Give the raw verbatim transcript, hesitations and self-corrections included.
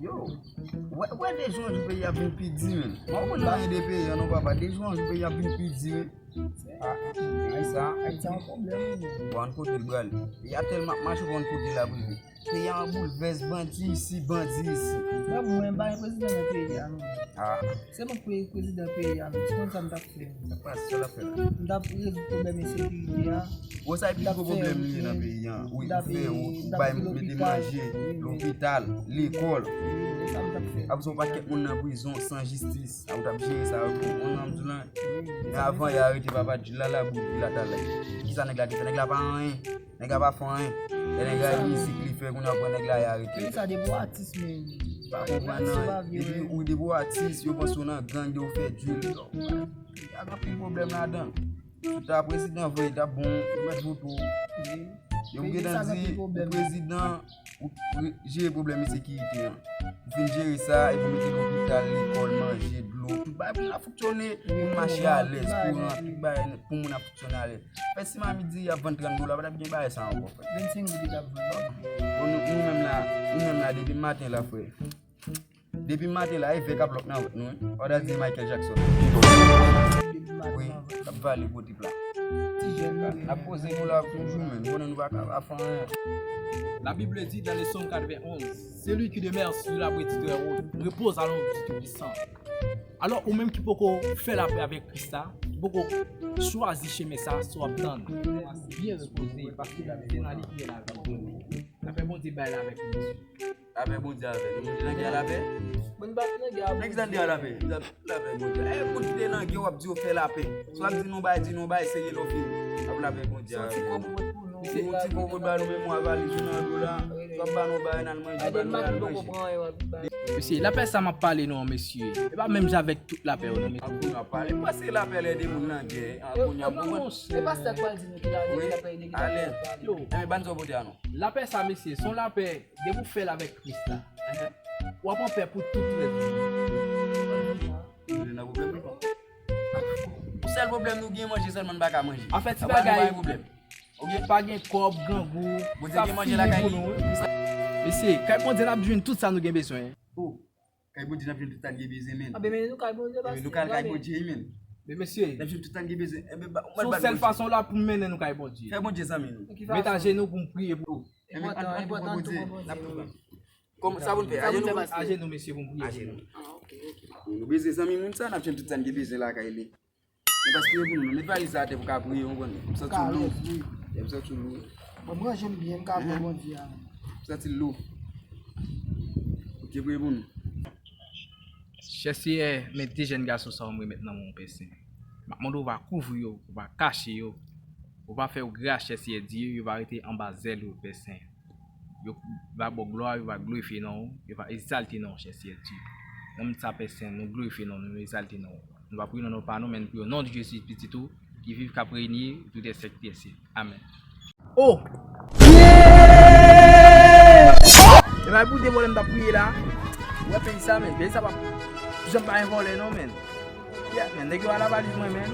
Yo, wè, wè de jou an jou peyi a vin pi di, menn. Mwen konn anyen de peyi a non, papa. De jou an jou peyi a vin pi di, menn. Ah, Ayiti, Ayiti a yon pwoblèm, wi. Bon, ann kote l prale. Peyi a tèlman ap mache, bon, ann kote l ap rive. Peyi a an boulvès, bandi isi, bandi isi. Frè m, mwen pa gen prezidan nan peyi a, non. Ah. Se mwen ki pre-, prezidan peyi a, non. Se konn sa m t ap fè. Sa pase, sa l ap fè la? M t ap rezoud pwoblèm ensekirite a. Bon, sa e pi gwo pwoblèm li ye nan peyi a. Wi, pou fè wout, pou bay mete manje, lopital, lekòl. Apre sa, yon pakèt moun nan prizon san jistis. Sa ou t ap jere sa, yo pran moun nan, m di w lan. Men avan y arete papa Djil la, la, bout Djil la, talè. Kisa nèg la te fè? Nèg la pa anyen. Nèg la pa fè anyen. Lè nèg la gen mizik li fè, kounye a pran nèg la, y arete. Sa de pou atis, men. Pa konprann nan. Epi ou de pou atis, yo panse w nan gang, de ou fè djil. Sa gen anpil pwoblèm ladan. Si w ta prezidan vre, t ap bon, ou mèt vote w. Yo gentan di, ou prezidan, ou pre-, jere pwoblèm ensekirite an. Ou fin jere sa, epi w mete lopital, lekòl, manje, dlo, tout bagay pou moun ap fonksyone, pou moun mache alèz, kouran, tout bagay nèt, pou moun ap fonksyone alèz. Fè si mamit diri ap vann trant dola, pa t ap gen bagay sa ankò, frè. Vennsenk goud li t ap vann. Bon, nou, nou menm la, nou menm la, depi maten la, frè. Depi maten la, e vè k ap lòk nan wout nou, wi. Ou ta di Michael Jackson. Wi, k ap vale gwo trip la. N ap poze nou la toujou, men nou konnen nou pa ka pa fè anyen. La Bible dit dans le psaume quatre-vingt-onze, celui qui demeure sous l'abri du Très-Haut repose à l'ombre du Tout-Puissant. Alò, ou menm ki poko fè lapè avèk Kris la, ki poko chwazi chemen sa, sa w ap tann. Byen repoze, paske se nan li ki gen lavi. Lapè Bondye bay la avèk nou. Lapè Bondye avè nou. Nou te nan gè a lapè? Mwen pa t nan gè a. Nèg sa n te a lapè? Lapè Bondye. Eh, moun ki te nan gè, w ap di yo fè lapè. Si w ap di nou bay, di nou bay, serye lè w fini. Ap lapè Bondye avè nou. Se yon ti konpòt ba nou, men mwa valiz ou nan do la. W ap ba nou bay, n al manje, ba nou al manje. Mesye, lapè sa m ap pale nou an, mesye. E pa menm jan avèk tout lapè yo, non, mesye. Ap kounye ap pale, paske lapè lè de moun nan gè. Ap kounye ap bon. E pastè k pral di nou ki lapè, ki lapè ilegal. Yo. Eh, ban zò pote a non. Lapè sa, mesye, se yon lapè, depi w fè l avèk Kris la, w ap an pè pou tout rès vi w. Ou nan pwoblèm, wi. Sèl pwoblèm nou gen, manje sèlman, n pa ka manje. Anfèt, ti bagay, pa gen kòb, grangou, sa fini pou nou. Mesye, kay Bondye n ap jwenn tout sa nou gen bezwen. Kay Bondye n ap jwenn tout sa n gen bezwen, men. Anben, men nou kay Bondye, paske nou kay kay Bondye, men. Men mesye, n ap jwenn tout sa n gen bezwen. Enben, ba, se yon sèl fason la pou mennen nou kay Bondye. Fè Bondye zanmi nou. Met ajenou pou m priye pou ou. Enben, ann, ann priye pou Bondye. N ap tou pran. Kòman sa pou n fè? Ajenou? Ajenou, mesye, pou m priye pou nou. Ajenou. Ah, ok, ok. Nou bezwen zanmi moun sa, n ap jwenn tout sa n gen bezwen lakay li. Men pa priye pou nou, non. Met valiz la atè pou ka priye, w konprann? M santi w lou. Wi. M santi w lou. Bon, m ranje m byen, m ka priye Bondye a. M santi l lou. Ok, priye pou nou. Chè Seyè, men de jèn gason sa yo m remèt nan men w, Pè Sen. M ap mande w va kouvri yo, w va kache yo, w va fè yo gras, chè Seyè Dye, yo va rete anba zèl ou, Pè Sen. Yo va ba w glwa, yo va glorifye non w, yo va egzalte non w, chè Seyè Dye. Nan minit sa, Pè Sen, nou glorifye non w, nou egzalte non w. Nou pa priye nan non pa nou, men nou priye o non de Jezi, pitit ou, ki viv, k ap renye pou tout syèk dè syèk. Amèn. Oh! Yeah! E bay pou de vòlè m t ap priye la. Ou wè peyi sa, men. Peyi sa pa janm pa gen vòlè non, men. Yeah, men. Nèg yo a lavaliz mwen, men.